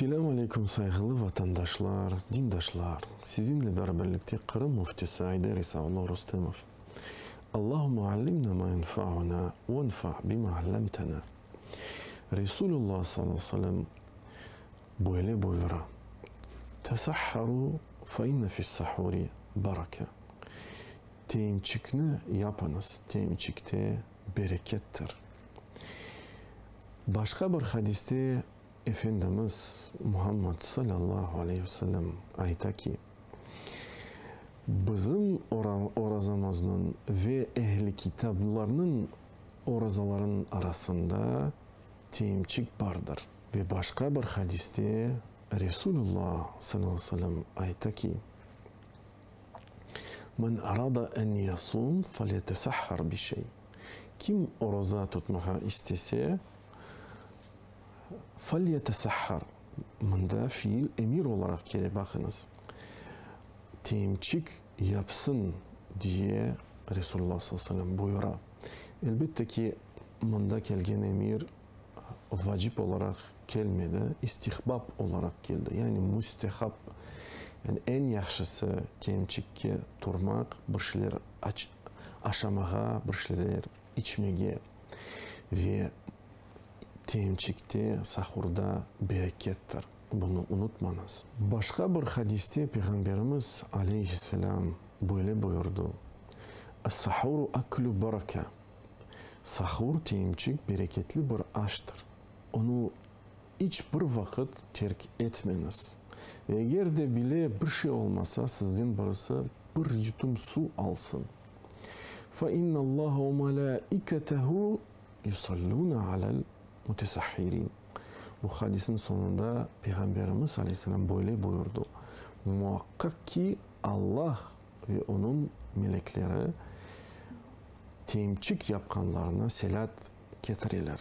Selâm aleyküm sayğılı vatandaşlar, dindaşlar! Sizinle beraberlikte Qırım Müftisi Ayder İsa-oğlu Rustemov. Allahümme allimna ma yenfa'una venfa' bima allamtana. Resulullah sallallahu aleyhi ve sellem böyle buyura, Tesahharu fe inne fi's-sahuri barake. Temçikni yapıñız, temçikte berekettir. Başqa bir hadiste Efendimiz Muhammad salâllahu aleyhi ve sellem ayta ki, Bizim orazamıznıñ ve ehl-i kitablarnıñ orazalarınıñ arasında temçik bardır. Ve başqa bir hadiste Resulullah salâllahu aleyhi ve sellem ayta ki, Men arada en yasum felyetesahhar bi şey. Kim oraza tutmağa istese, felyetesahhar, mında fiil emir olaraq kele, baqıñız, temçik yapsın, diye Resulullah sallallahu aleyhi ve sellem buyura. Elbette ki, mında kelgen emir vacip olaraq kelmedi, istihbap olaraq keldi, yani müstehap, yani eñ yahşısı temçikke turmaq, bir şeyler aşamağa, bir şeyler içmege ve temçikte, sahurda berekettir, bunı unutmañız. Başqa bir hadiste Peyğamberimiz, aleyhisselâm, böyle buyurdı, Es-sahuru aklü baraka, Sahur, temçik, bereketli bir aştır. Onı iç bir vaqıt terk etmeñiz. Ve eger de bile bir şey olmasa, sizden birisi bir yutum suv alsın. Fe innallaha ve melâiketehu yusallûne alel mutesahhirîn. Bu hadisniñ soñunda Peyğamberimiz aleyhisselâm böyle buyurdı, Muaqqaq ki, Allah ve Onıñ melekleri temçik yapqanlarına selât ketireler.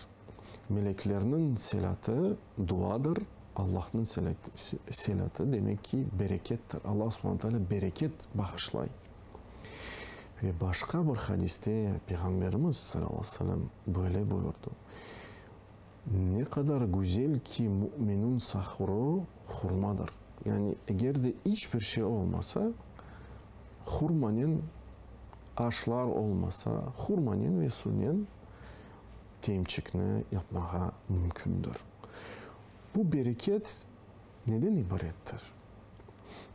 Meleklerniñ selâtı duadır, Allahnıñ selâtı, demek ki, berekettir. Allah subhane teala bereket bağışlay. Ve başqa bir hadiste Peyğamberimiz, salâllahu aleyhi ve sellem, böyle buyurdı, Ne qadar güzel ki, müminniñ sahurı hurmadır. Yani, eger de iç bir şey olmasa, hurmanen aşlar olmasa, hurmanen ve suvnen temçikni yapmağa mümkündir. Bu bereket neden ibarettir?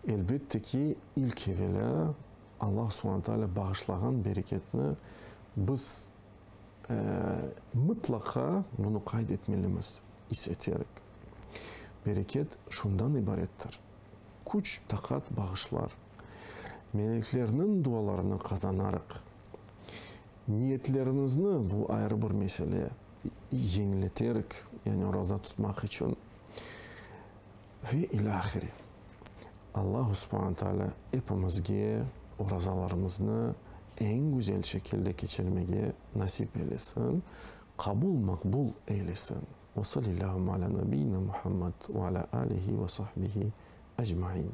Elbette ki, ilk evelâ Allah subhane teala bağışlağan bereketni biz mıtlaqa bunı qayd etmelimiz, is eterik. Bereket şundan ibarettir, küç, taqat bağışlar, meleklerniñ dualarını qazanarıq, niyetlerimizni, bu ayrı bir mesele, yeñileterik, yani oraza tutmaq içün, ve ilâhre. Allahu subhane teala epimizge orazalarımıznı eñ güzel şekilde keçirmege nasip eylesin, qabul-maqbul eylesin. Ve salillâhümme alâ nabiyyina Muhammed ve alâ âlihi ve sahbihi ecmaîn.